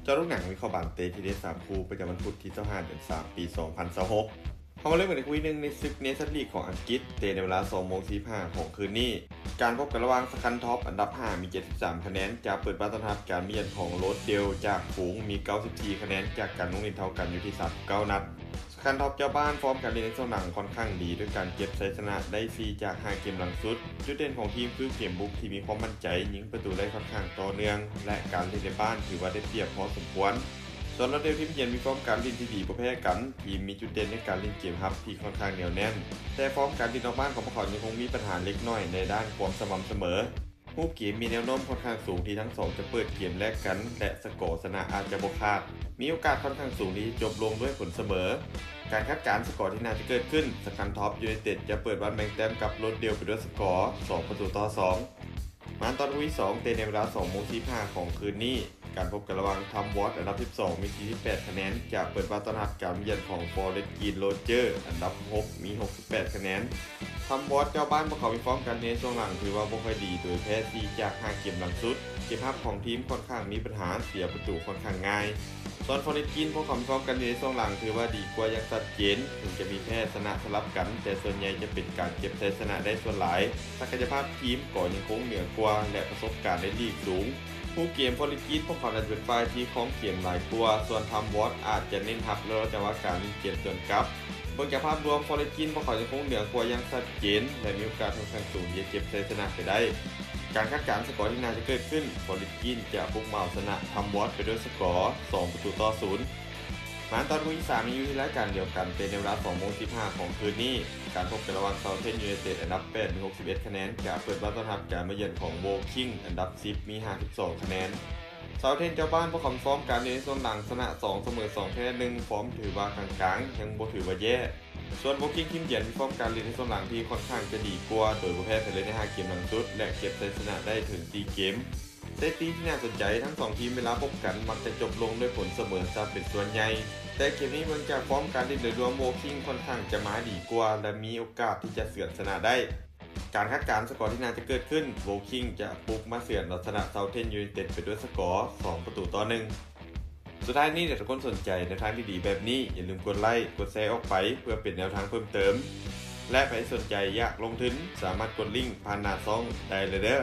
ຈາະລູກໜັງວິເຄາະບານເຕະທີ່ເດັດສາມຄູ່ ປະຈຳວັນພຸດທີຊາວຫ້າ ເດືອນສາມ ປີສອງພັນຊາວຫົກ. ເຮົາມາເລີ່ມກັນໃນຄູ່ທີໜຶ່ງ ໃນສຶກ Nations League ຂອງອັງກິດ ເຕະໃນເວລາສອງໂມງສີ່ສິບຫ້າຂອງຄືນນີ້. ການພົບກັນລະຫວ່າງ Scunthorpe ອັນດັບຫ້າ ມີເຈັດສິບສາມຄະແນນ ຈະເປີດບ້ານຕ້ອນຮັບການມາຢ້ຽມຂອງ Rochdale ຈາກຝູງມີເກົ້າສິບສີ່ຄະແນນ ຈາກການລົງຫຼິ້ນເທົ່າກັນຢູ່ທີ່ສາມສິບເກົ້ານັດ. Scunthorpe ເຈົ້າບ້ານ ຟອມການຫຼິ້ນໃນຊ່ວງຫຼັງຂ້ອນຂ້າງດີ ດ້ວຍການເກັບໄຊຊະນະໄດ້ສີ່ຈາກຫ້າເກມຫຼັງສຸດ. ຈຸດເດັ່ນຂອງທີມຄືເກມບຸກທີ່ມີຄວາມໝັ້ນໃຈ, ຍິງປະຕູໄດ້ຂ້ອນຂ້າງຕໍ່ເນື່ອງ ແລະ ການຫຼິ້ນໃນບ້ານຖືວ່າໄດ້ປຽບພໍສົມຄວນ. ສ່ວນ Rochdale ທີມເຢືອນມີຟອມການຫຼິ້ນທີ່ດີບໍ່ແພ້ກັນ, ທີມມີຈຸດເດັ່ນໃນການຫຼິ້ນເກມຮັບທີ່ຂ້ອນຂ້າງໜຽວແໜ້ນ, ແຕ່ຟອມການຫຼິ້ນນອກບ້ານຂອງພວກເຂົາຍັງຄົງມີບັນຫາເລັກນ້ອຍໃນດ້ານຄວາມສະໝ່ຳສະເໝີ. ຮູບເກມມີແນວໂນ້ມຂ້ອນຂ້າງສູງທີ່ທັງສອງຈະເປີດເກມແລກກັນ ແລະ ສະກໍຊະນະອາດຈະບໍ່ຂາດ, ມີໂອກາດຂ້ອນຂ້າງສູງທີ່ຈະຈົບລົງດ້ວຍຜົນສະເໝີ. ການຄາດການສະກໍທີ່ໜ້າຈະເກີດຂຶ້ນ, Scunthorpe United ຈະເປີດບ້ານແບ່ງແຕ້ມກັບ Rochdale ໄປດ້ວຍສະກໍສອງປະຕູຕໍ່ສອງ. ມາຕໍ່ຄູ່ທີສອງ ເຕະໃນເວລາສອງໂມງສີ່ສິບຫ້າຂອງຄືນນີ້. ການພົບກັນລະຫວ່າງ Tamworth ອັນດັບສິບສອງ ມີສີ່ສິບແປດຄະແນນ ຈະເປີດບ້ານຕ້ອນຮັບການມາຢ້ຽມຂອງ Forest Green Rovers ອັນດັບຫົກ ມີຫົກສິບແປດຄະແນນ. Tamworth ເຈົ້າບ້ານພວກເຂົາມີຟອມການເລ່ນໃນຊ່ວງຫຼັງຖືວ່າບໍ່ຄ່ອຍດີ ໂດຍແພ້ສີ່ຈາກຫ້າເກມຫຼັງສຸດ. ເກມຮັບຂອງທີມຂ້ອນຂ້າງມີບັນຫາ, ເສຍປະຕູຂ້ອນຂ້າງງ່າຍ. ສ່ວນ Forest Green ພວກເຂົາມີຟອມການເລ່ນໃນຊ່ວງຫຼັງຖືວ່າດີກວ່າຢ່າງຊັດເຈນ, ເຖິງຈະມີແພ້ຊະນະສະຫຼັບກັນ, ແຕ່ສ່ວນໃຫຍ່ຈະເປັນການເກັບໄຊຊະນະໄດ້ສ່ວນຫຼາຍ. ສັກກະຍະພາບທີມກໍຍັງຄົງເໜືອກວ່າ ແລະ ປະສົບການໃນລີກສູງ. ຮູບເກມ Forest Green ພວກເຂົາໜ້າຈະເປັນຝ່າຍທີ່ຄອງເກມຫຼາຍກວ່າ, ສ່ວນ Tamworth ອາດຈະເນັ້ນຮັບ ແລະ ລອກຈັງຫວະການຫຼິ້ນເກມສວນກັບ. ເບິ່ງຈາກພາບລວມ Forest Green ພວກເຂົາຍັງຄົງເໜືອກວ່າຢ່າງຊັດເຈນ ແລະ ມີໂອກາດຂ້ອນຂ້າງສູງທີ່ຈະເກັບໄຊຊະນະໄປໄດ້. ການຄາດການສະກໍທີ່ໜ້າຈະເກີດຂຶ້ນ, Forest Green ຈະບຸກມາເອົາຊະນະ Tamworth ໄປດ້ວຍສະກໍສອງປະຕູຕໍ່ສູນ. ມາຕໍ່ຄູ່ທີສາມ ຍັງຢູ່ໃນລາຍການດຽວກັນ, ເຕະໃນເວລາສອງໂມງສິບຫ້າຂອງຄືນນີ້. ການພົບກັນລະຫວ່າງ Southend United ອັນດັບແປດ ມີຫົກສິບເອັດຄະແນນ ຈະເປີດບ້ານຕ້ອນຮັບການມາຢ້ຽມຂອງ Woking ອັນດັບສິບ ມີຫ້າສິບສອງຄະແນນ. Southend ເຈົ້າບ້ານພວກເຂົາມີຟອມການຫຼິ້ນໃນຊ່ວງຫຼັງ ຊະນະສອງ ສະເໝີສອງ ແພ້ໜຶ່ງ ຟອມຖືວ່າກາງໆ ຍັງບໍ່ຖືວ່າແຍ່. ສ່ວນ Woking ທີມເຢືອນມີຟອມການຫຼິ້ນໃນຊ່ວງຫຼັງທີ່ຂ້ອນຂ້າງຈະດີກວ່າ ໂດຍບໍ່ແພ້ໃຜເລີຍໃນຫ້າເກມຫຼັງສຸດ ແລະ ເກັບໄຊຊະນະໄດ້ເຖິງສີ່ເກມ. ສະຖິຕິທີ່ໜ້າສົນໃຈ, ທັງສອງທີມເວລາພົບກັນມັກຈະຈົບລົງດ້ວຍຜົນສະເໝີຊະເປັນສ່ວນໃຫຍ່, ແຕ່ເກມນີ້ເບິ່ງຈາກຟອມການຫຼິ້ນໂດຍລວມ Woking ຂ້ອນຂ້າງຈະມາດີກວ່າ ແລະ ມີໂອກາດທີ່ຈະເຊືອນຊະນະໄດ້. ການຄາດການສະກໍທີ່ໜ້າຈະເກີດຂຶ້ນ, Woking ຈະບຸກມາເຊືອນເອົາຊະນະ Southend United ໄປດ້ວຍສະກໍສອງປະຕູຕໍ່ໜຶ່ງ. ສຸດທ້າຍນີ້ ຖ້າທຸກຄົນສົນໃຈແນວທາງດີໆແບບນີ້, ຢ່າລືມກົດໄລ, ກົດແຊອອກໄປ ເພື່ອເປັນແນວທາງເພີ່ມເຕີມ ແລະ ໃຜສົນໃຈຢາກລົງທຶນ ສາມາດກົດລິ້ງຜ່ານໜ້າຊ່ອງໄດ້ເລີຍເດີ້.